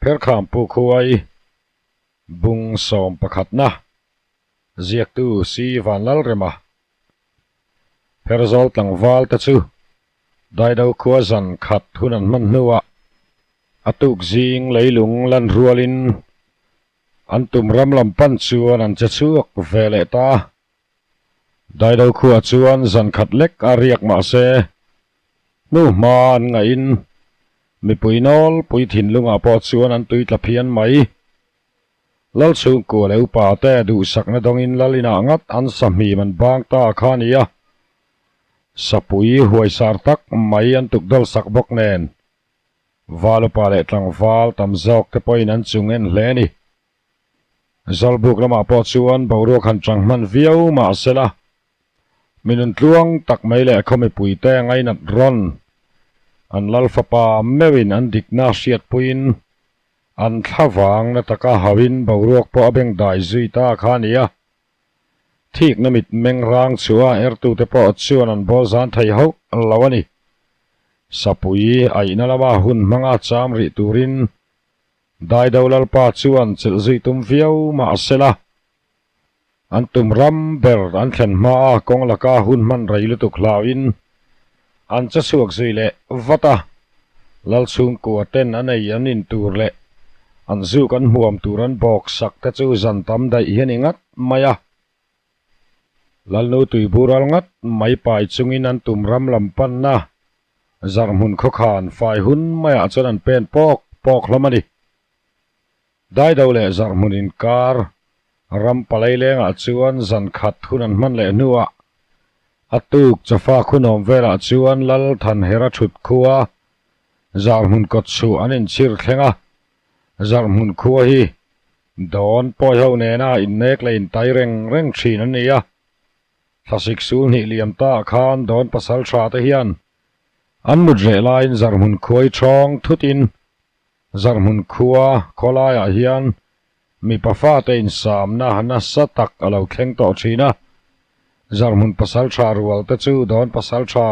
Pherkham Pu Khuai, Bung sawmpakhatna, Ziaktu Si Vanlalrema, Pherzawl tlangval te chu Daido khua zan khat hun an hman hnuah a tuk zing leilung lan rualin an tum ram lam pan chuan an che chhuak ve leh ta. Daido khua chuan zan khat lek a riak mah se, hnu hma an ngaihin mipui nawlpui thinlungah pawh chuan an tui tla phian mai. Lal chhungkua leh upa te duhsakna dawngin lal inah ngat an sahmim an bang ta kha a ni a. Sapui huaisar tak mai an tukdawl sak bawk nen val upa leh tlangval tam zawk te pawhin an chung en hle a ni. Zawlbuk lamah pawh chuan boruak han chang hman viau mah sela minun tluang tak mai leh khaw mipuite ngainat rawn an lal fapa meuhin an dikna hriatpuiin An thlavang na taka hauin boruak pawh a beng dai zui ta kha a ni a. Thikna mit meng rang chhuah a ertute pawh chuan an bawl zan thei hauh lo a ni. Sapui aihna lama hun hmanga cham rih turin Daido Lalpa chuan chelh zui tum viau mah sela, an tum ram ber an thlen hmaa kawng laka hun hman rei lutuk hlauin an che chhuak zui leh vat a. Lal chhungkua ten an ei an in tur leh an zuk an hmuam tur an bawk sak te chu zan tam daih hi a ni ngat mai a. Lalnu tuibural ngat mai pai chungin an tum ram lam panna zarhmun khawkhan fai hun maiah chuan an pen pawk pawk hlawm a ni. Daido leh zarhmun inkar ram palai lengah chuan zan khat hun an hman leh hnuah a tuk chawfa khunawm velah chuan Lal Thanhera thut khua zarhmun kawt chhuah an inchhir thleng a, zarhmun khua hi dawn pawi ho nena innek leh intai reng reng thin an ni a. Thlasik sul hnih liam ta ah khan dawn pasal tha te hian an mut reh laiin zarhmun khuai thawng thutin Zarhmun khua khawlaiah hian mipa fate insamna nasa tak a lo thleng tawh thin a, Zarhmun pasaltha rual te chu dawn pasaltha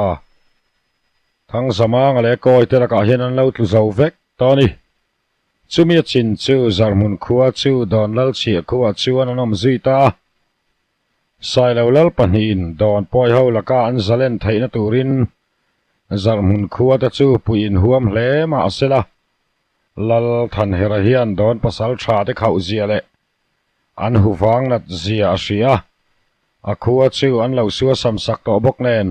Thangzamanga leh Kawite lakah hian an lo tlu zo vek tawh a ni. Chumi a chin chu Zarhmun khua chu dawn Lalchhiah khuaah chuan an awm zui ta a, Sailo lal pahnihin dawn pawi ho laka an zalen theihna turin Zarhmun khua te chu puih inhuam hle mah sela, Lal Thanhera hian dawn pasal tha te khauh zia leh an huvang nat zia a hria a, a khua chu an lo suasam sak tawh bawk nen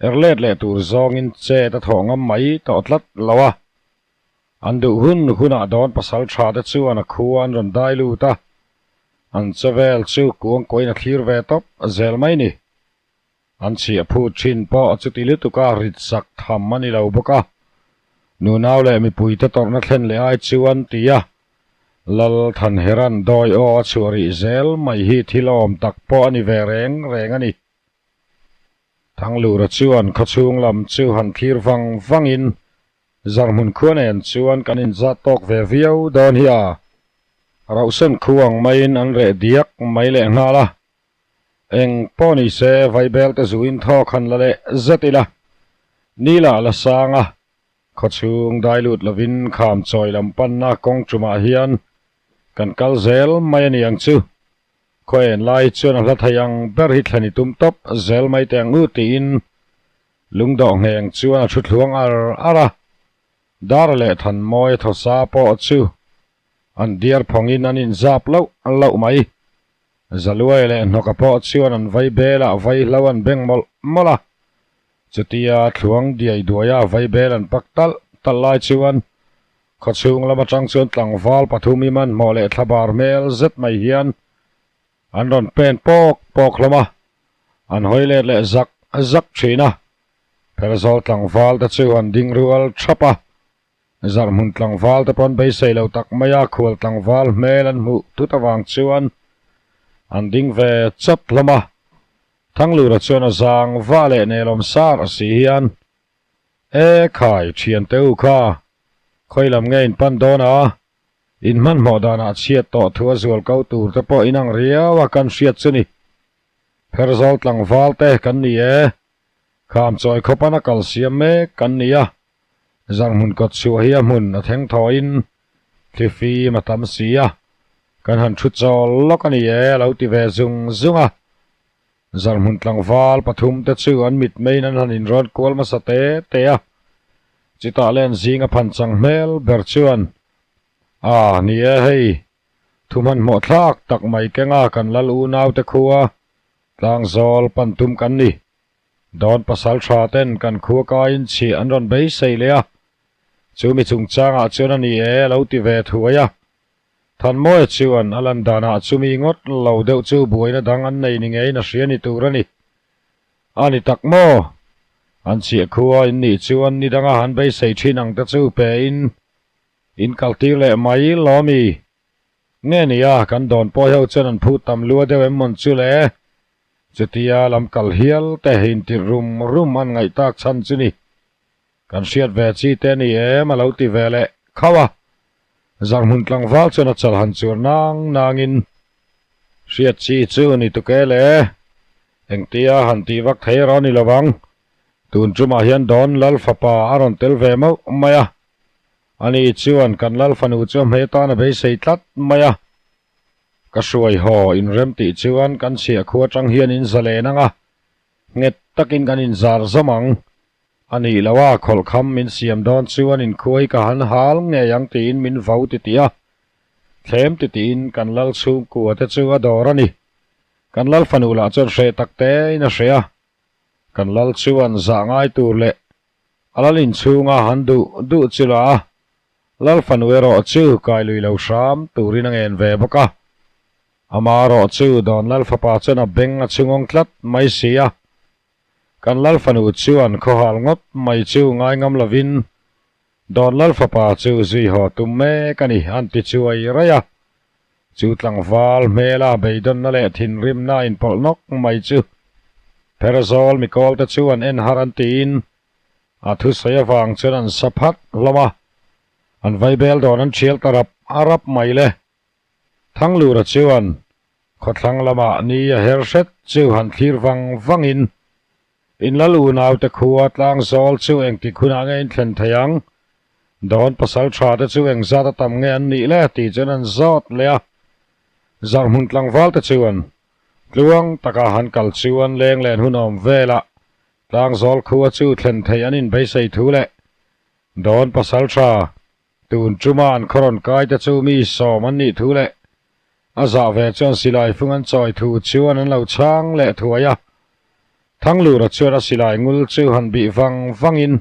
er let leh tur zawngin chet a thawh ngam mai tawh tlat lo a. An duh hun hunah dawn pasal tha te chuan a khua an rawn dai lut a, an chaw vel chu kuang kuain a thlir ve tawp zel mai ni. An chhiah phut thin pawh chuti lutuk a rit sak tham a ni lo bawk a, nunau leh mipuite tawrhna thlen leh ai chuan ti a, Lal Thanheran dawi aw a chhuah rih zel mai hi thil awm tak pawh a ni ve reng reng a ni. Thanglura chuan khawchhung lam chu han thlir vang vangin Zarhmun khua nen chuan kan inzat tawk ve viau dawn hi a, rauhsen khu ang maiin an reh diak mai leh nghal a. Eng pawh ni se vaibel te zuin thawk han la leh zet ila, ni lah la sang a, khawchhung dai lut lovin kham chawi lam panna kawng tumah hian kan kal zel mai a ni ang chu. Khaw en lai chuan a hla thei ang ber hi thlen i tum tawp zel mai teh ang u tiin Lungdawh ngheng chuan a thu thluang ar ar a, Dara leh Thanmawia thawsa pawh chu an diar phawngin an inzap loh loh mai. Zaluai leh Hnawka pawh chuan an vai belah vai hlo an beng mawlh mawlh a, chutia thluang diai duaia vai bel an pak talh talh lai chuan khawchhung lam atang chuan tlangval pathum i hmanhmawh leh thlabar hmel zet mai hian An rawn pen pawk pawk hlawm a, an hawi let leh zak zak thin a. Pherzawl tlangval te chu an ding rual thap a, zarhmun tlangval te pawn beisei lo tak mai a khual tlangval hmel an hmuh tut avang chuan an ding ve chawt hlawm a. Thanglura chuan a zang va leh nelawm sar si hian, E khai, thiante u kha, khawi lam nge in pan dawn a? In hmanhmawh danah chhiat tawh thu a zual ko tur te pawh inang riau a kan hriat chu ni. Pherzawl tlangval te kan ni e. Kham chawi khawpan a kal siam mek kan ni a. Zarhmun kawt chhuah hi a hmun a theng thawiin Thlifim a tam si a, kan han thu chawl lawk a ni e a lo ti ve zung zung a. Zarhmun tlangval pathum te chu an mitmeiin an han inrawn kual hmasa te te a. Chutah len zinga phan chang hmel ber chuan, A, ni e hei, thu hmanhmawh thlak tak mai kenga kan lal unaute khua tlangzawl pan tum kan ni. Dawn pasal tha ten kan khua kaiin chhiah an rawn beisei leh a, chu mi chungchangah chuan a ni e a lo ti ve thuai a. Thanmawia chuan a lan danah chumi ngawt lo deuh chu buaina dang an nei ni ngeiin a hria ni tur a ni. A ni tak maw? An chhiah khua in nih chuan ni danga han beisei thin ang te chu pe in in kaltir leh mai lawmi. Nge nia kan dawn pawh ho chuan an phut tam lua deuh em mawn chu le? Chutia lam kal hial te intirh rum rum an ngaih tak chhan chu ni. Kan hriat ve chi te ni em a lo ti ve leh khauh a. Zarhmun tlangval chuan a chal han chur nang nangin hriat chi chu ni tuk e le. Engtia han tih vak thei erawh a ni lovang. Tun tumah hian Dawn Lal fapa a rawn tel ve mauh mai a. Ani chuan kan Lal fanu chu a hmei atan a beisei tlat mai a. Ka hruai haw inrem tih chuan kan chhiah khua atang hian in za len ang a, nghet takin kan inzar zawm ang. A nih loh a, khawlhkham min siam dawn chuan inkhuai ka han hal ngei ang tiin min vo titih a. Thlem titiin kan lal chhungkua te chu a dawr a ni. Kan lal fanu lah chuan hreh tak tein a hreh a. Kan lal chuan zah ngai tur leh a lal inchhunga han duh duh chu la a. Lal fanu erawh chu kai lui lo hram turin a ngen ve bawk a. Ama erawh chu Dawn Lal fapa chuan a beng a chhungawng tlat mai si a. Kan Lal fanu chuan khawhal ngawt mai chu ngai ngam lovin Dawn Lal fapa chu zui haw tum mek a ni an ti chuai raih a. Chu tlangval hmela beidawnna leh thinrimna inpawlh nawk mai chu Pherzawl mikawlte chuan en har an tiin A thusawi avang chuan an sa phat hlawm a, an vaibel dawn an thial ta rap a rap mai le. Thanglura chuan khawthlang lamah ni a her hret chu han thlir vang vangin, In lal unaute khua tlangzawl chu engtik hunah nge in thlen thei ang? Dawn pasal tha te chu engzat a tam nge an nih le? tih chuan an zawt leh a. Zarhmun tlangval te chuan tluang taka han kal chuan leng len hun awm velah Tlangzawl khua chu thlen theih an inbeisei thu leh Dawn pasal tha tun tuma an khawrawn kai te chu mi sawm an nih thu leh a zah ve chuan silai fung an chawi thu chuan an lo chhang leh thuai a. Thanglura chuan a silai ngul chu han bih vang vangin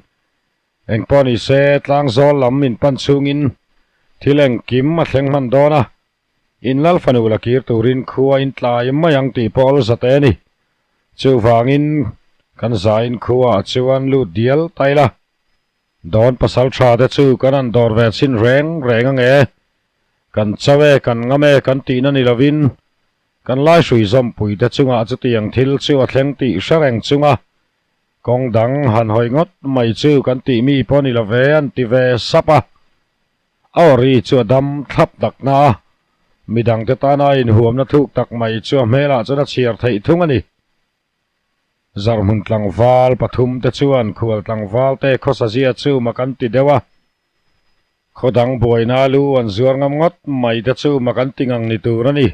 engpawh ni se Tlangzawl lam min pan chungin thil engkim a thleng hman dawn a, In lal fanu la kir turin khua in tlai mai ang tih pawh awlsa te a ni. Chuvangin kan zain khuaah chuan lut dial ta ila. Dawn pasal tha te chu kan han dawr ve chhin reng reng ang e. Kan chau e, kan ngam e kan tihna ni lovin kan laihrui zawmpui te chungah chutiang thil chu a thleng tih hre reng chunga kawng dang han hawi ngawt mai chu kan tih mi pawh ni lo ve an ti ve sap a. A awri chu a dam thlap tak na a, midangte tana a inhuamna thuk tak mai chu a hmelah chuan a chhiar theih thung a ni. Zarhmun tlangval pathumte chuan khual tlangvalte khawsazia chu mak an ti deuh a, khaw dang buaina lu an zuar ngam ngawt mai te chu mak an ti ngang ni tur a ni.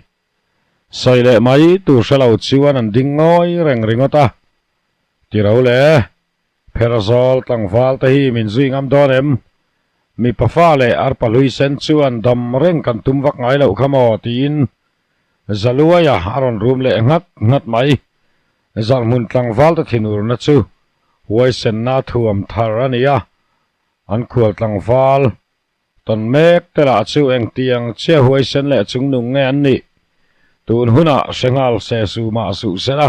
Sawi leh mai tur hre lo chuan an ding ngawi reng ringawt a, Ti ro le, Pherzawl tlangval te hi min zui ngam dawn em? Mipa fa leh arpa hlui sen chuan dam reng kan tum vak ngai loh kha maw? tiin Zaluaia a rawn rum leh nghat nghat mai. Zarhmun tlangval te thinurna chu huaisenna thuam thar a ni a, an khual tlangval tawn mek te lah chu engtiang chiah huaisen leh chungnung nge an nih? Tun hunah hre nghal se su mah suh sela,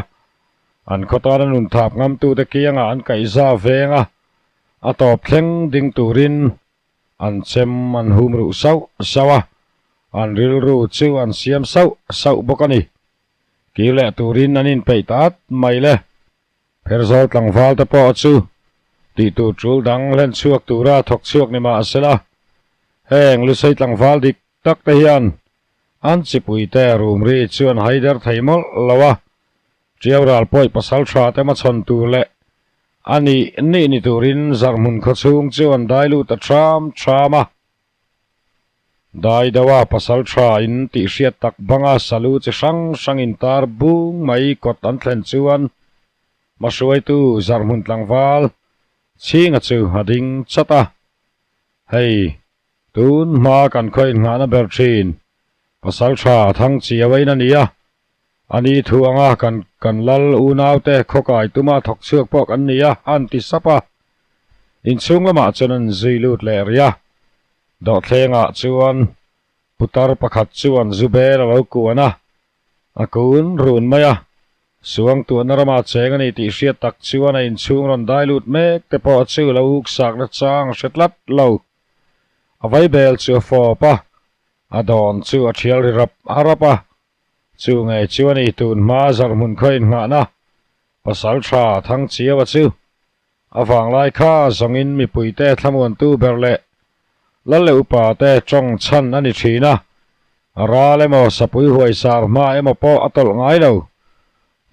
An khaw tana nun thap ngamtute kiangah an kaihza veng a, a tawp thleng ding turin an chem an hum ruh sauh sauh a, an rilru chu an siam sauh sauh bawk a ni. Kir leh turin an inpeih ta at mai le. Pherzawl tlangval te pawh chu tih tur tul dang hlen chhuak tura thawk chhuak ni mah sela, heng lusei tlangval dik tak te hian an chipuite rumri chu an haider thei mawlh lo a, Ṭiau ral pawi pasal ṭha te hmachhawn tur leh a nih nih ni turin zarhmun khaw chhung chu an dai lut ta ṭham ṭham a. Dai deuha pasal tha in tih hriat tak banga salu chi hrang hrang in tar bung mai kawt an thlen chuan hmahruaitu zarhmun tlangval chhinga chu a ding chat a. Hei, tun hma kan khawih nghahna ber thin pasal tha thang chiau a in a ni a, a ni thu anga kan kan lal unaute khawkai tuma thawk chhuak pawh kan ni a, a an ti sap a. Inchhung lamah chuan an zui lut leh rih a. Dawhthlengah chuan putar pakhat chuan zu bel a lo kuan a, a kun run mai a. Suangtuahna ramah cheng a ni tih hriat tak chuan a inchhung rawn dai lut mek te pawh chu lo uksakna chang a hre tlat lo. A vaibel chu a fawp a, a dawn chu a thial ri rap rap a. Chu ngei chu a ni tun hma zarhmun khaw innghahna pasal tha Thangchiaua chu A vanglai kha zawngin mipuite thlamuantu ber leh lal leh upate tawng chhan a ni thin a, ral emaw sapui huaisar hma emaw pawh a tawlh ngai lo.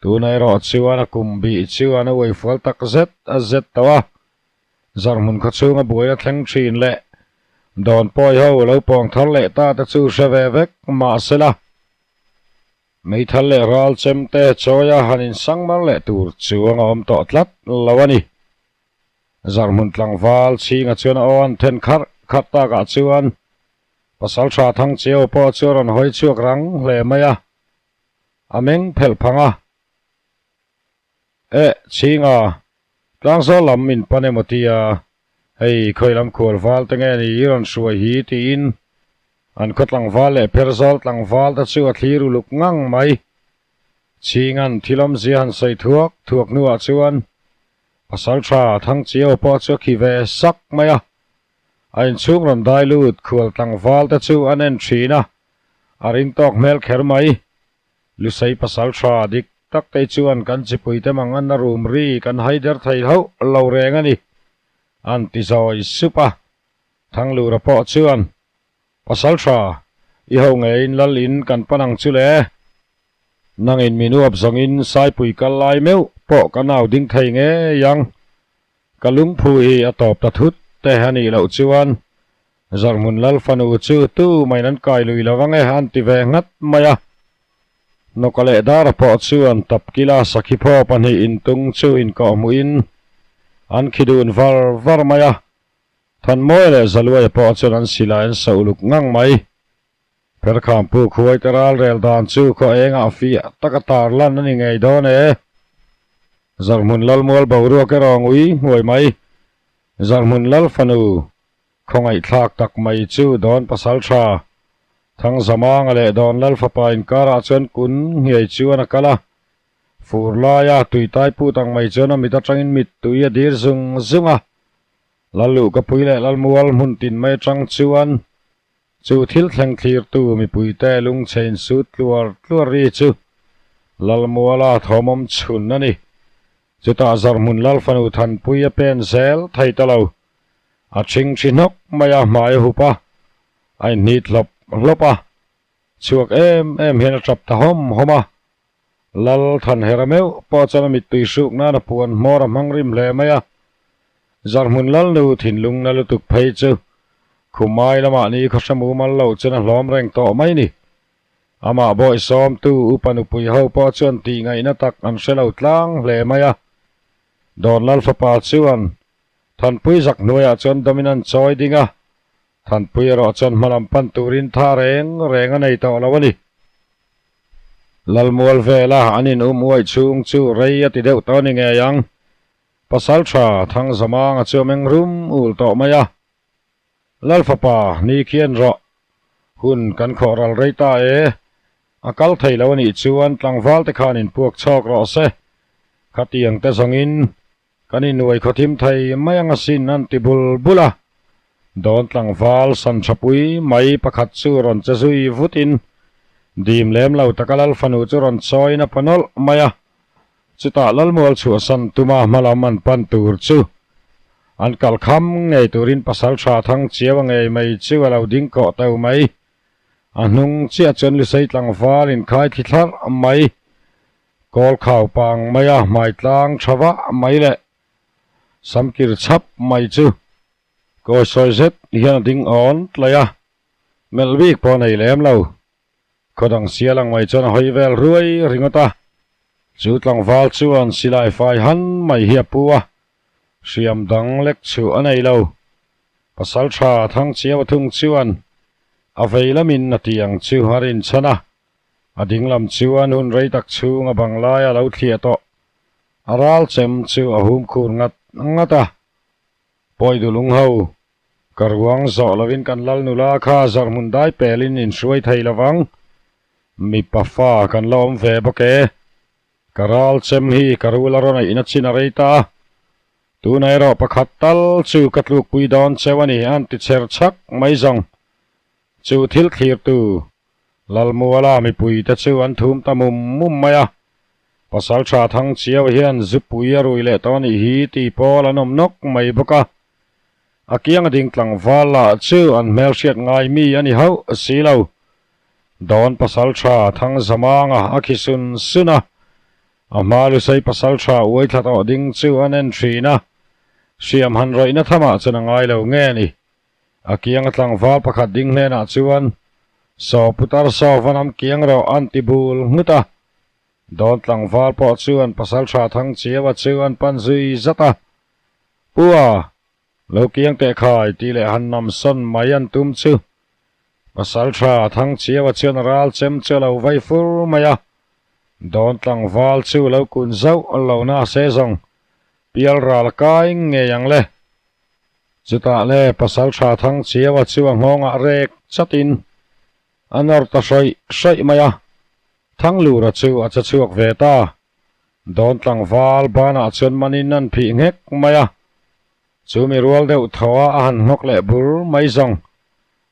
Tuna erawh chuan a kum bih chuan a uaifual tak zet a zet tawh a, zarhmun khawchhunga buaina thleng thin leh dawnpawi ho lo pawng thar leh ta te chu hre ve vek mahsela, Meithal leh ral chem te chawia han insang mar leh tur chuang a awm tawh tlat lo a ni. Zarhmun tlangval chhinga chuan a aw an then kharh kharh takah chuan Pasaltha Thangchiau pawh chu a rawn hawi chhuak rang hle mai a, a meng phelh phang a. Eh, chhinga, tlangzawl lam min pan emaw tia, hei khawi lam khual val te nge ni i rawn hruai hi tiin an khaw tlangval leh pherzawl tlangval te chu a thlir uluk ngang mai. Chhinga'n thil awmzia han sawi thuak thuak hnuah chuan Pasaltha Thangchiau pawh chu a khi ve sak mai a, a inchhung rawn dai lut khual tlangval te chu an en thin a, a ring tawk hmel kher mai. Lusei pasal tha dik tak te chuan kan chipuite manganna rum ri kan haider thei hauh lo reng a ni, an ti zawi sup a. Thanglura pawh chuan, Pasal tha, i ho ngeiin lal in kan pan ang chu le. Nangin min uap zawngin Saipui kal lai meuh pawh ka nau ding thei ngei ang. Ka lungphu hi a tawp ta thut te a nih loh chuan Zarhmun lal fanu chu tu maiin an kai lui lo ang e an ti ve nghat mai a. Nawka leh Dara pawh chuan Tapkila sakhi phaw pahnih intung chu inkawh hmuhin an khi dun var var mai a. Thanmawia leh Zaluaia pawh chuan an silai an sa uluk ngang mai. Perkhampu khuaite ral rel dan chu khaw engah fiah taka tar lan a ni ngei dawn e. Zarhmun Lalmual boruak erawh ngui nghuai mai. Zarhmun Lal fanu Khawngaihthlak tak mai chu Dawn pasal tha Thangzamanga leh Dawn Lal fapa inkarah chuan kun nghiai chuan a kal a. Fur laia tuitai put ang mai chuan a mit atangin mittui a dir zung zung a. Lalluhkapui leh Lalmual hmun tin mai atang chuan Chu thil thleng thlirtu mipuite lungchhe insut tluar tluar ri chu Lalmuala thawmawm chhun a ni. Chutah Zarhmun Lalfanu Thanpui a pen zel thei ta lo. A ṭhing ṭhi hnawk mai a, hmai a hup a, a inhnit hlawp hlawp a, chhuak em em hian a ṭap ta hawm hawm a. Lal Thanhera meuh pawh chuan a mittui hruk nan a puan hmawr a hmang rim hle mai a. Zarhmun Lalnu thinlung na lutuk phei chu Khumai lamah ni khaw hre mumal lo chuan a hlawm reng tawh mai ni. Amah bawihsawmtu upa nupui ho pawh chuan tih ngaihna tak an hre lo tlang hle mai a. Dawn Lal fapa chuan Thanpui zak hnuaiah chuan dawmin an chawi ding a, Thanpui erawh chuan hmalam pan turin tha reng reng a nei tawh lo a ni. Lalmual vela an in um uaih chhung chu rei a ti deuh tawh a ni ngei ang. Pasal tha Thangzamanga chu a meng rum ul tawh mai a. Lal fapa, ni khian rawh. Hun kan khawh ral rei ta e. A kal thei lo a nih chuan tlangval te khan in puak chhawk rawh se. Khatiang te zawngin Kan innuai khawthim thei mai ang asin an ti bul bul a. Dawn tlangval san thapui mai pakhat chu rawn che zui vutin dim lem lo taka lal fanu chu rawn chawiin a pa nawlh mai a. Chutah Lalmual chhuahsan tuma hmalam an pan tur chu an kal kham ngei turin pasal tha thang chiau a ngei mai chu a lo ding kawh teu mai. A hnung chiah chuan Lusei tlangval inkhai thli thlarh mai. Kawl khau pang mai a hmai tlang tha vah mai leh samkir chhap mai chu kawi sawi zet hian a ding awn tlai a. Melh bik pawh a nei lem lo. Khaw dang sial ang mai chuan a hawi vel ruai ringawt a. Chu tlangval chuan silai fai han mai hi a pu a, hriam dang lek chhuh a nei lo. Pasal tha Thangchiau thung chuan a vei lamin a tih ang chu a rinchhan a, a ding lam chuan hun rei tak chhung a bang lai a lo thliah tawh. A ral chem chu a hum khur ngat ngat a. Pawi dulung ho, ka ruang zawh lovin kan lal nula kha zarhmun dai pelin in hruai thei lovang. Mipa fa kan la awm ve bawk e. Ka ral chem hi ka rul a rawn aih na chin a rei ta a. Tuna erawh pakhat tal chu ka tlukpui dawn cheu a ni a han ti chher chhak mai zawng. Chu thil thlirtu Lalmuala mipuite chu an thum ta mum mum mai a, Pasal tha Thang Chiau hian zupui a rui leh tawh a nih hi tih pawl an awm nawk mai bawk a. A kiang a ding tlangval lah chu an hmelhriat ngai mi a ni hauh si lo. Dawn Pasal tha Thang Zamanga a khi sun sun a, a hma Lusei Pasal tha uai thla tawh ding chu an en thin a, hriam han rawihna thamah chuan a ngai lo nge ni. A kianga tlangval pakhat ding hnenah chuan, Saw putar saw va nam kiang rawh an ti bul nghut a. Dawn tlangval pawh chuan pasal tha thang chiaua chu an pan zui zat a. Pu a, lo kiang teh khai tih leh han nam sawn mai an tum chu. Pasal tha thang chiaua chuan ral chem chu a lo vai fur mai a. Dawn tlangval chu lo kun zauh lo na se zawng pial ral kai ngei ang le. Chutah le pasal tha thang chiaua chu a nghawngah rek chatin a nawr ta hrawih hrawih mai a, Thanglura chu a che chhuak ve ta. Dawn tlangval banah chuan manin an phih nghek mai a, chu mi rual deuh thaw a a han nghawk leh bur mai zawng.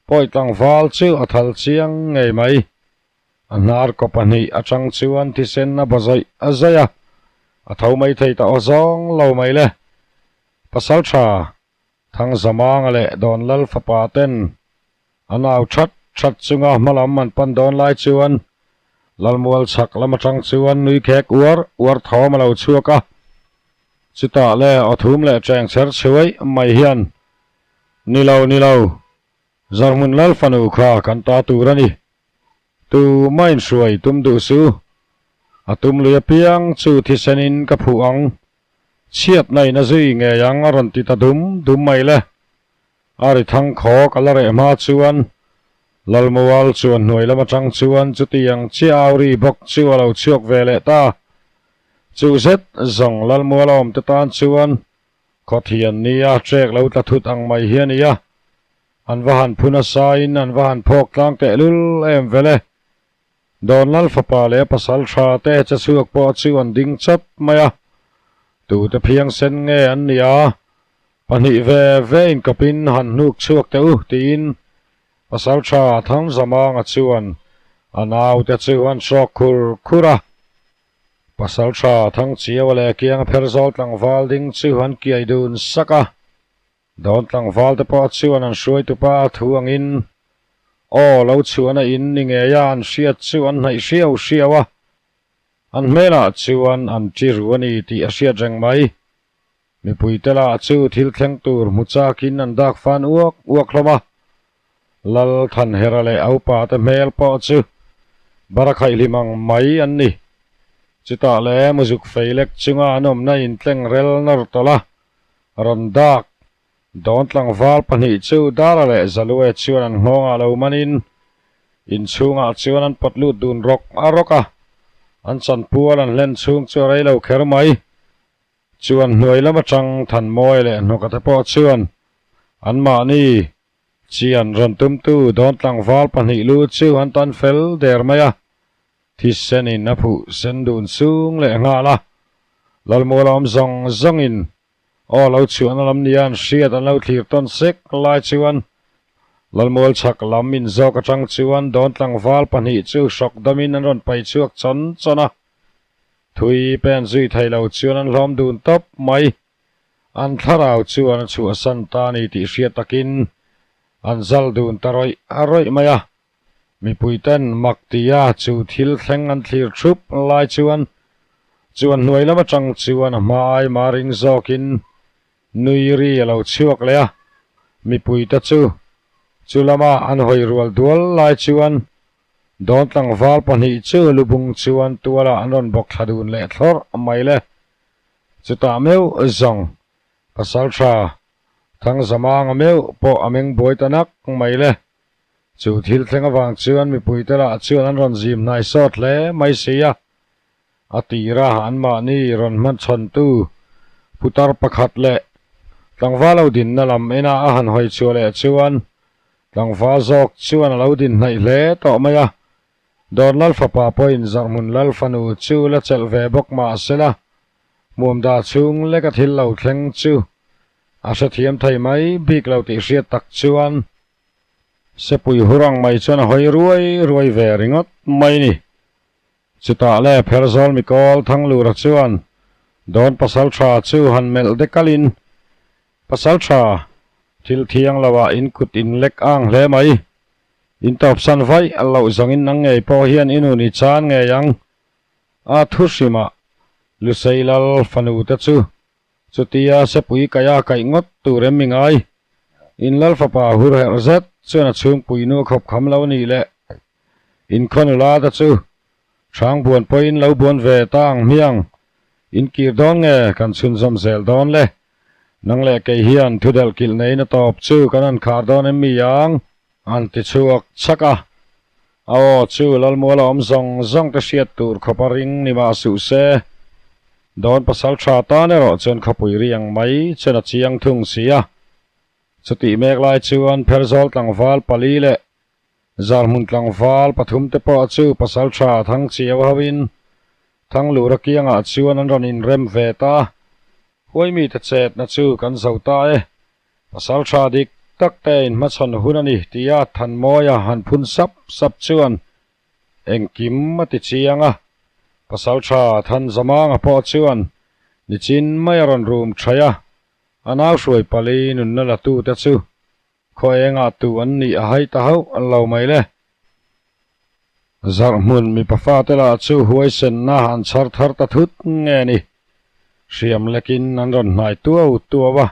Pawi tlangval chu a thal chiang ngei mai. A hnar kaw pahnih atang chuan thisen a ba zawih a zawih a, a tho mai thei ta aw zawng lo mai le. Pasal tha, Thangzamanga leh Dawnlal fapa ten an au that that chunga hmalam an pan dawn lai chuan Lalmual chhak lam atang chuan nui khek uar uar thawm a lo chhuak a. Chutah le aw thum leh cheng chher chhuai mai hian, Ni lo, ni lo, Zarhmun Lal fanu kha kan ta tur a ni. Tu mah inhruai tum duh su. A tum lui apiang chu thisenin ka phuh ang. Chhiatna in a zui ngei ang a rawn ti ta dum dum mai le. A ri thang khawk a la reh hma chuan Lalmual chuan hnuai lam atang chuan chutiang chiah au ri bawk chu a lo chhuak ve leh ta. Chu zet zawng Lalmual awm te tan chuan Khawthian nia trek lo tla thut ang mai hi a ni a, an va han phun asa in an va han phawk tlang teh lul em vel e. Dawnlal fapa leh a pasal tha te che chhuak pawh chu an ding chawt mai a, tute phiang sen nge an ni a, pahnih ve ve inkawpin han hnuk chhuak teh u tiin pasal tha Thangzamanga chuan a naute chu an hrawk khur khur a. Pasal tha Thangchiaua leh Kianga Pherzawl tlangval ding chu an kiai dun sak a. Dawn tlangval te pawh chuan an hruaitupa a thu angin aw lo chhuahna in ni ngeia an hriat chu an hnaih hriau hriau a. An hmelah chuan an ṭi ru a ni tih a hriat reng mai. Mipui te lah chu thil thleng tur hmu chakin an dak fan uak uak hlawm a. Lal Thanhera leh a upa te hmel pawh chu barakhaih hlim ang mai an ni. Chutah le muzuk fei lek chunga an awmna intleng rel nawr tawlh a, rawn dak dawn tlangval pahnih chu Dara leh Zalue chuan an nghawngah lo manin inchhungah chuan an pawt lut dun rawk a rawk a, an chanpual an hlen chhung chu a rei lo kher mai. Chuan hnuai lam atang Thanmawi leh Hnawka te pawh chuan anmahni chian rawn tumtu dawn tlangval pahnih lu chu an tan fel der mai a, thisenin a phuh sen dun sung leh nghal a. Lalmual awm zawng zawngin aw lo chhuahna lam nia an hriat an lo thlir tawn sek lai chuan Lalmual chhak lam inzawk atang chuan dawn tlangval pahnih chu hrawk damin an rawn pai chhuak chawn chawn a. Thui pen zui thei lo chuan an hlawm dun tawp mai. An thlarau chuan a chhuahsan ta a ni tih hriat takin an zal dun ta rawih a rawih mai a. Mipuiten mak tia chu thil thleng an thlir thup lai chuan chuan hnuai lam atang chuan a hma ai ma ring zawkin nui ri a lo chhuak leh a. Mipuite chu. Chu lama an hawi rual dual lai chuan Dawn tlangval pahnih chu lubung chuan tualah an rawn bawk thla dun leh thlawrh mai le. Chutah meuh zawng Pasaltha Thangzamanga meuh pawh a meng buai ta nak mai le. Chu thil thleng avang chuan mipuite lah chuan an rawn zim hnai sawt hle mai si a. A tira anmahni rawn hmachhawntu putar pakhat leh tlangval lo dinna lam ena a han hawi chhuah leh chuan tlangval zawk chuan a lo din hnaih hle tawh mai a. Dawnlal fapa pawhin Zarhmun Lal fanu chu la chelh ve bawk mah sela, hmuamda chhung leka thil lo thleng chu a hrethiam thei mai bik lo tih hriat tak chuan Sepui hur ang mai chuan a hawi ruai ruai ve ringawt mai ni. Chutah le Pherzawl Mikawl Thanglura chuan Dawn Pasaltha chu han melh dekalin, Pasaltha, thil thiang loah in kut in lek ang hle mai. In tawpsan vaih loh zawngin nang ngei pawh hian i nun i chan ngei ang. A thu hrimah Lusei Lal fanu te chu chutia sepui kaia kaih ngawt tur em mi ngai. In Lal fapa hur herh zet chuan a chhungpui nu a khawp kham lo nih le. Inkhaw nula te chu hrang buan pawhin lo buan ve ta ang hmiang. In kir dawn nge kan chhunzawm zel dawn le. Nang leh kei hian thudelh kilh neiin a tawp chu kan han khar dawn em mi ang? An ti chhuak chak a. A aw chu Lalmuala awm zawng zawng te hriat tur khawp a ring ni mah suh se. Dawn pasal tha tan erawh chuan khawpui riang mai chuan a chiang thung si a. Chutih mek lai chuan Pherzawl tlangval pali leh Zarhmun tlangval pathum te pawh chu pasaltha Thangchiau hoin Thanglura kiangah chuan an rawn inrem ve ta. Huaimi te chetna chu kan zo ta e. Pasaltha dik tak te inhmachhawn hun a ni tia Thanmawia han phun sap sap chuan engkim a ti chiang a. Pasaltha Thanzamanga pawh chuan nichin mai a rawn rum thaih a, a nau hruai pali nunna la tute chu Khaw engah tu an nih a hai ta hauh an lo mai le. Zarhmun mipa fate lah chu huaisenna an chhar thar ta thut nge ni. Hriam lekin an rawn hnai tuau tuau a,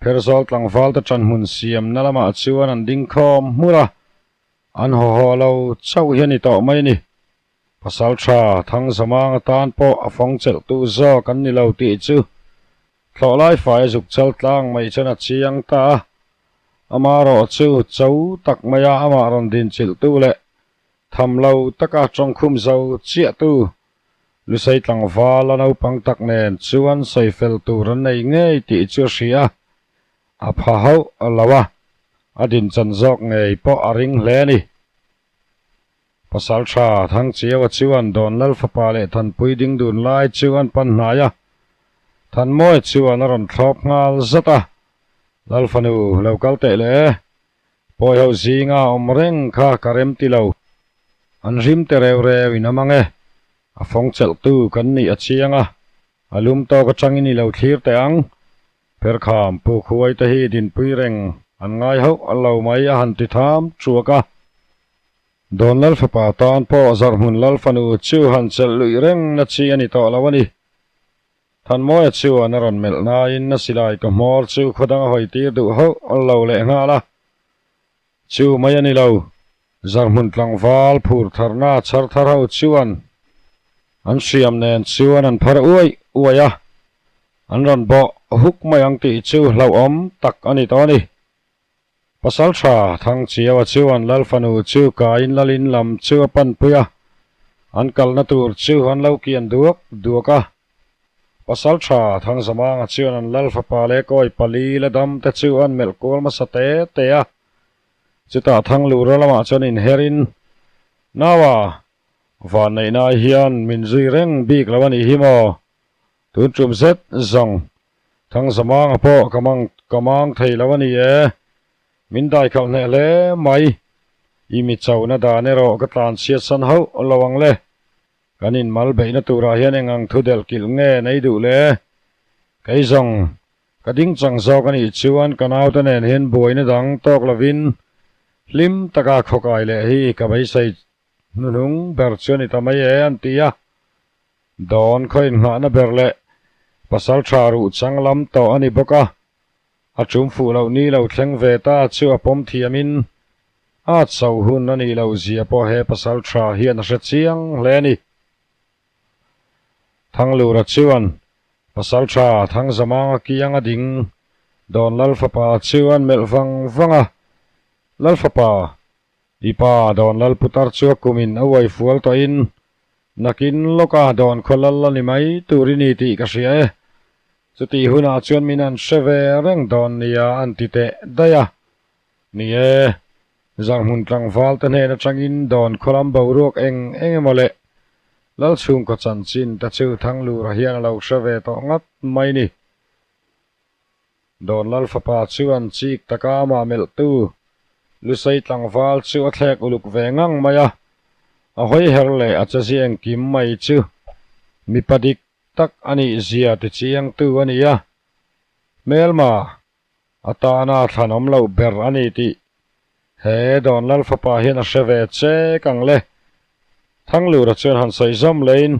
Pherzawl tlangval te ṭanhmun siamna lamah chuan an ding khawm hmur a, an haw haw lo chauh hi a ni tawh mai ni. Pasalṭha Thangzamang atan pawh a fawng chelhtu zawk an ni lo tih chu Thlawh lai fai a zuk chal tlang mai chuan a chiang ta a, amarawh chu cho tak maia amah rawn dinchilhtu leh tham lo taka tawngkhum zo chiahtu Lusei tlangval a naupang tak nen chuan sawi fel tur an nei ngei tih chu a hria a, a pha hauh lo a, a dinchan zawk ngei pawh a ring hle a ni. Pasalṭha Thangchiaua chuan Dawnlal fapa leh Thanpui ding dun lai chu an pan hnai a, Thanmawia chuan a rawn thlawp nghal zat a, Lal fanu lo kal teh le, pawi ho zinga awm reng kha ka rem ti lo, an hrim te reu reu in awm ang e, a fawng chelhtu kan nih a chiang a, a lum tawk atangin i lo thlir teh ang, Pherkham puk huai te hi dinpui reng an ngai hauh lo mai a han ti tham chuak a. Dawn Lal fapa tan pawh Zarhmun Lal fanu chu han chelh luih reng na chi a ni tawh lo a ni. Thanmawia chuan a rawn melh nain a silai ka hmawr chu khaw dang a hawi tir duh hauh lo leh nghal a. Chu mai a ni lo, Zarhmun tlangval phur tharna chhar thar ho chuan an hriam nen chuan an phar uaih uaih a, an rawn bawh huk mai ang tih chu hlauhawm tak a ni tawh a ni. Pasalṭha Thangchiaua chuan Lal fanu chu kaiin Lalin lam chu a panpui a, an kalna tur chu an lo kian duak duak a. Pasalṭha Thangzamanga chuan an Lal fapa leh kawi pali la dam te chu an melh kual hmasa te te a. Chutah Thanglura lamah chuan inherin, Naua, vanneihna ai hian min zui reng bik lo a nih hi maw? Tun tum zet zawng Thangzamanga pawh ka mang ka mang thei lo a ni e. Min dai khalh hneh hle mai. I mi chona dan erawh ka tlan chhiat san hauh lo ang le. Kan inmal beihna turah hian eng ang thu delh kilh nge nei duh le? Kei zawng ka ding chang zawk a nih chuan ka naute nen hian buaina dang tawk lovin hlim taka khawkai leh hi ka beisei hnuhnung ber chu a ni ta mai e an ti a. Dawn khaw inngahna ber leh pasal tha ruh chang lam tawh a ni bawk a. A ṭum fuh loh ni lo thleng ve ta chu a pawm thiamin a cho hun a nih loh zia pawh he pasal ṭha hian a hre chiang hle a ni. Thanglura chuan pasal ṭha Thangzamanga kiang a ding dawn Lalfapa chu an melh vang vang a, Lalfapa, I pa dawn lal putar chu a kumin a uai fual tawhin nakin lawka dawn khaw lal a ni mai tur i ni tih ka hria e. Chutih hunah chuan min an hre ve reng dawn nia an ti teh daih a. Ni e, Zanghmun tlangval te hnen atangin dawn khaw lam boruak eng eng emaw leh Lalchhungkaw chanchin te chu Thanglura hian a lo hre ve tawh ngat mai ni. Dawn Lal fapa chuan chik taka amah melhtu Lusei tlangval chu a thlek uluk ve ngang mai a, a hawi her leh a che ziah engkim mai chu mipa dik tak a nih zia ti chiangtu a ni a, hmelma atana thlanawm loh ber a ni tih he Dawn Lal fapa hian a hre ve chek ang le. Thanglura chuan han sawi zawm lein,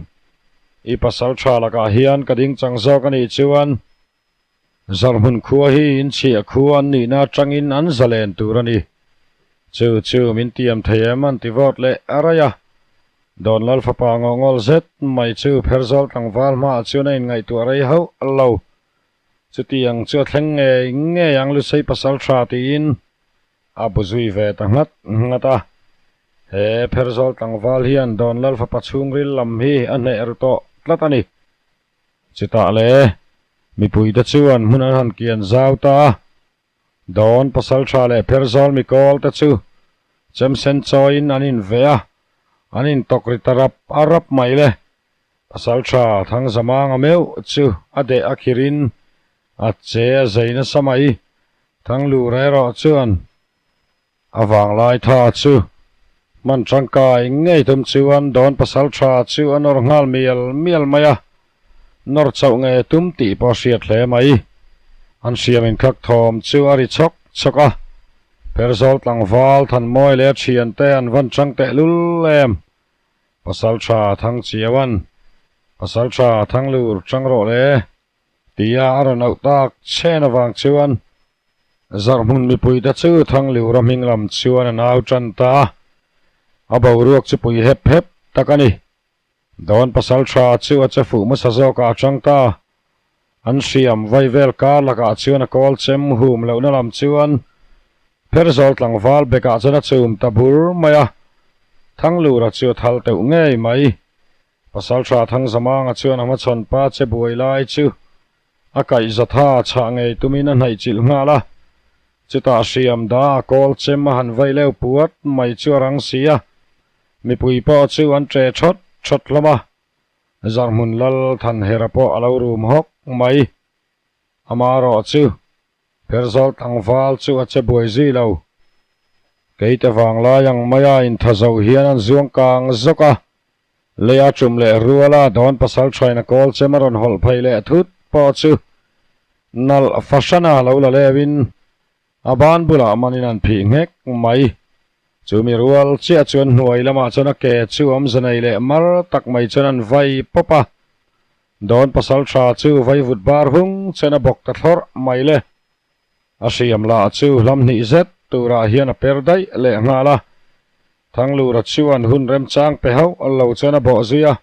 I pasal tha lakah hian ka ding chang zawk a nih chuan Zarhmun khua hi inchhiah khua an nihna atangin an zalen tur a ni. Chu chu min tiam thei em an ti vawt leh a raih a. Dawn Lal fapa ngawngawl zet mai chu Pherzawl tlangval hmaah chuan a inngaihtuah rei hauh lo. Chutiang chu a thleng ngei ngei ang Lusei pasal tha tiin a bu zui ve ta nghat nghat a. He Pherzawl tlangval hian Dawn Lal fapa chhungril lam hi a hneh ru tawh tlat a ni. Chutah le, mipuite chuan hmun an han kian zau ta a, Dawn pasaltha leh Pherzawl mikawl te chu chemsen chawiin an inveh a, an intawk ri ta rap a rap mai le. Pasaltha Thangzamanga meuh chu a deh a khirin a che a zei nasa mai. Thanglura erawh chuan A vanglai tha chu hman tangkai ngei tum chuan Dawn pasal tha chu a nawr nghal mial mial mai a, nawr chauh nge tum tih pawh a hriat hle mai. An hriam inkhak thawm chu a ri chhawk chhawk a, Pherzawl tlangval Thanmawi leh a thiante an van chang tehlul em. Pasal tha Thangchiauan, Pasal tha Thanglur chang rawh le. Tia a rawn auh tak chen avang chuan Zarhmun mipuite chu Thangliura hming lam chuan an au tan ta a, a boruak chu pui hep hep tak a ni. Dawn pasal tha chu a che fuh hmasa zawkah a chang ta. An hriam vai vel kar lakah chuan a kawl chem hum lohna lam chuan Pherzawl tlangval bekah chuan a chum ta bur mai a, Thanglura chu a thal teuh ngei mai. Pasalṭha Thangzamanga chuan a hmachhawn pa che buai lai chu a kaih zatha chhah ngei tumin a hnaih chilh nghal a. Chutah hriam da a kawl chem a han vaih leuh puat mai chu a rang si a, mipui pawh chu an ṭe ṭhawt ṭhawt hlawm a. Zarhmun Lal Thanhera pawh a lo rum hawk mai. Amaherawh chu Pherzawl tlangval chu a che buai zui lo. Keite vanglai ang maia intha zo hian an zuang kang zawk a, leia tum leh ruala dawn pasal thaina kawl chem a rawn hawlh phei leh thut pawh chu nalh fahrana lo la leuhin a ban bulah manin an phih nghek mai. Chumi rual chiah chuan hnuai lamah chuan a ke chu awmze nei leh mar tak mai chuan an vai pawp a. Dawn pasal tha chu vaivut bar hung chen a bawk ta thlawrh mai le. A hriam lah chu hlam hnih zet turah hian a per daih leh nghal a. Thanglura chuan hun remchang pe hauh lo chuan a bawh zui a.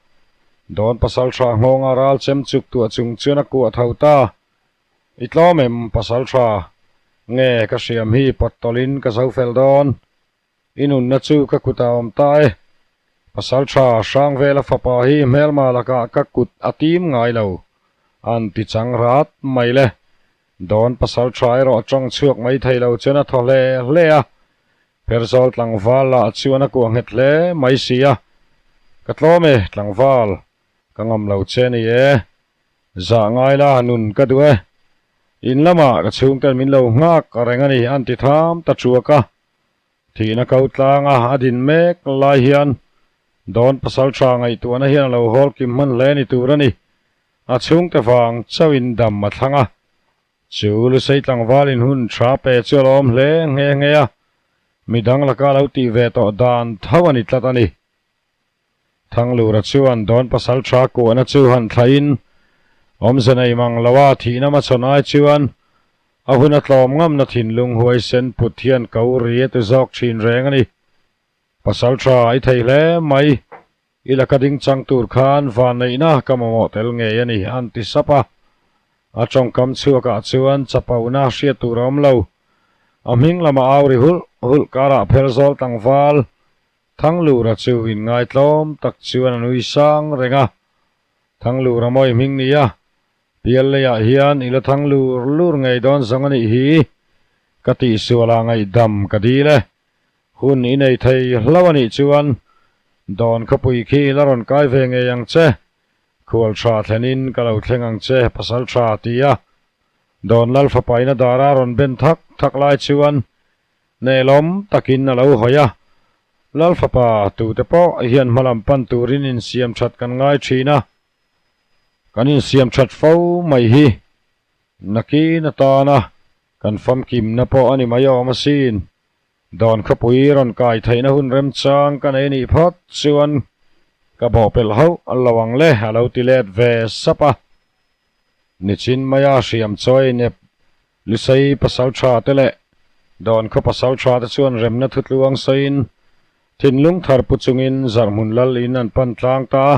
Dawn pasal tha nghawnga ral chem chuk tuah chung chuan a kuah tho ta. I tlawm em pasal tha? Nge ka hriam hi pawt tawlhin ka zo fel dawn? I nunna chu ka kutah awm ta e. Pasal tha Hrangvela fapa hi hmelma lakah ka kut a tim ngai lo. An ti chang rat mai le. Dawn pasal tha erawh tawng chhuak mai thei lo chuan a thaw hle hle a. Pherzawl tlangval lah chuan a kuah nghet hle mai si a. Ka tlawm e tlangval, ka ngam lo che ni e. Zah ngai la nun ka duh e. In lamah ka chhungten min lo nghak reng a ni an ti tham ta thuak a. Thihna ko tlanga a din mek lai hian Dawn pasal tha ngaihtuahna hian a lo hawl kim hman hle ni tur a ni. A chhungte vang chauhin dam a thlang a. Chu Lusei tlangvalin hun tha pe chu a lawm hle nghe nghe a, midang laka lo tih ve tawh dan tho a ni tlat a ni. Thanglura chuan Dawn pasal tha kuahna chu han thlaihin awmze nei mang lo a, thihna hmachhawn ai chuan. A hun a tlawm ngamna thinlung huaisen put hian ko ri a ti zawk thin reng a ni. Pasal tha i thei hle mai. I laka ding chang tur khan vanneihna ka mamawh tel ngei a ni, an ti sap a. A tawngkam chhuakah chuan chapona hriat tur a awm lo. A hming lama au ri hulh hulh karah phelzawl tlangval Thanglura chu inngaitlawm tak chuan a nui sang reng a. Thanglura mawi hming nia, Pial leiah hian i la thang lur lur ngei dawn zawng a nih hi, ka tihsualah ngaihdam ka dil e. Hun i nei thei hlo a nih chuan dawn khawpui khi la rawn kai ve ngei ang che, khual tha thlenin ka lo thleng ang che pasal tha ti a dawn lal fapaina dara rawn ben thak thak lai chuan Nelawm takin a lo hawi a, lal fapa tute pawh hian hmalam pan turin insiam that kan ngai thin a, kan insiam that fo mai hi nakin atana kan famkimna pawh a ni mai awm asin. Dawn khawpui rawn kai theihna hun remchang ka nei nih phawt chuan ka bawhpelh hauh lo ang le a lo ti let ve sap a. Nichin maia hriam chawi nep Lusei pasal tha te leh Dawn khaw pasal tha te chuan remna thutluang sawiin thinlung thar pu chungin zarhmun lal in an pan tlang ta a.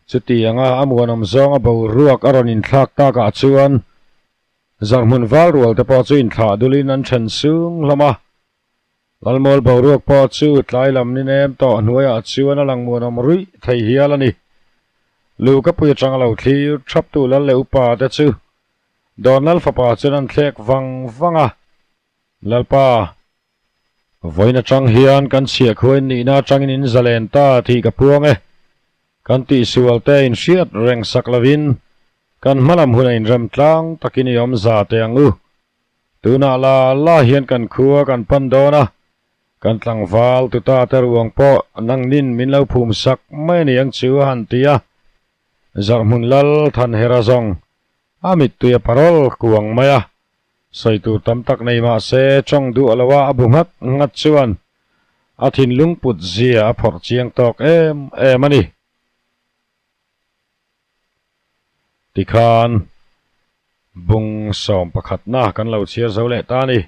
Chutianga a muanawm zawnga boruak a rawn inthlak takah chuan Zarhmun val rual te pawh chu inthlah dulin an then sung hlawm a. Lalmawl boruak pawh chu tlai lam ni nem tawh hnuaiah chuan a lang muanawm ruih thei hial a ni. Lu ka pui atanga lo thlir thaptu lal leh upa te chu Dawn Lal fapa chuan an thlek vang vang a. Lalpa, vawiin atang hian kan chhiahkhuain nihna atangin in zalen ta tih ka puang e. Kan tihsual te inhriat reng sak lovin kan hmalam huna inrem tlang takin i awm za teh ang u. Tunah la la hian kan khua kan pan dawn a, kan tlangval tuta te ruang pawh nangnin min lo phum sak mai a ni ang chu a han ti a. Zarhmun lal Thanhera zawng a mittui a parol kuang mai a, Sawi tur tam tak nei mah se tawng duh lo a a bu nghat nghat chuan a thinlung put zia a phawrh chiang tawk em em a ni. Tikhan bung sawm pakhatna kan lo chhiar zo leh ta a ni.